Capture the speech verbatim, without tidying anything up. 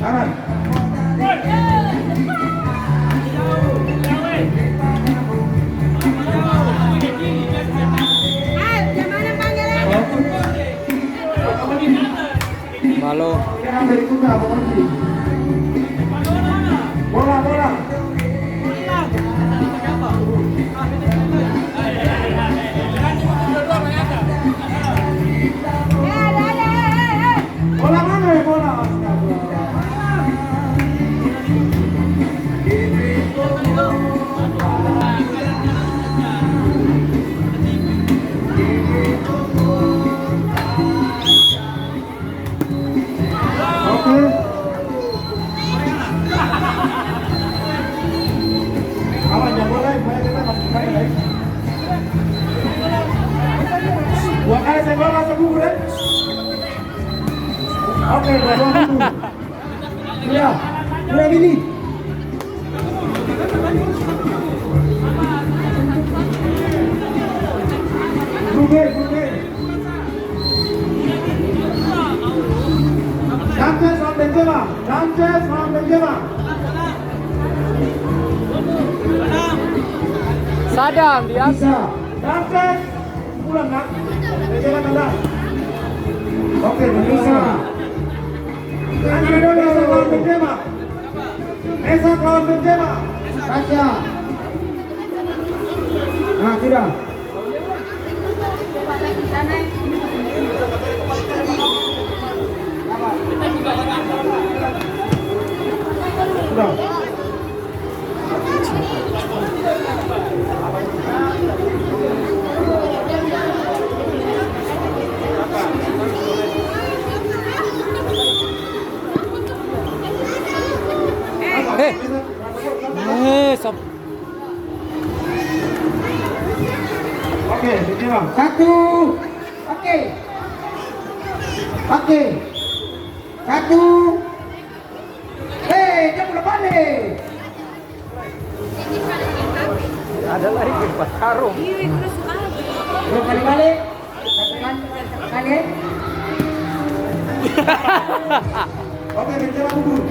Kanan. Malo. Bola, bola. Bola mana, eh, bola? Astaga. Oke. Awas, jang bola, supaya kita masuk main, guys. Dua kali saya bola, masuk gugur, eh. Oke, dua-dua gugur. Sudah. Sudah, Billy. Gugur, gugur. Sanchez lawan Benzema. Sanchez lawan Benzema. Sadam di atas. Bisa. Sanchez pulang, Kak. Benzema tendang. Oke, Benzema. Sanchez lawan Benzema. Mesak lawan Benzema. Kaca. Nah, sudah. Sudah. Eh, eh, sab- Oke, Benzema. Satu. Oke. Oke. Satu. Hei, dia pula bale. Ada lagi empat karung. Dua kali bale. Satu kali, satu kali. Oke, Benzema gugur.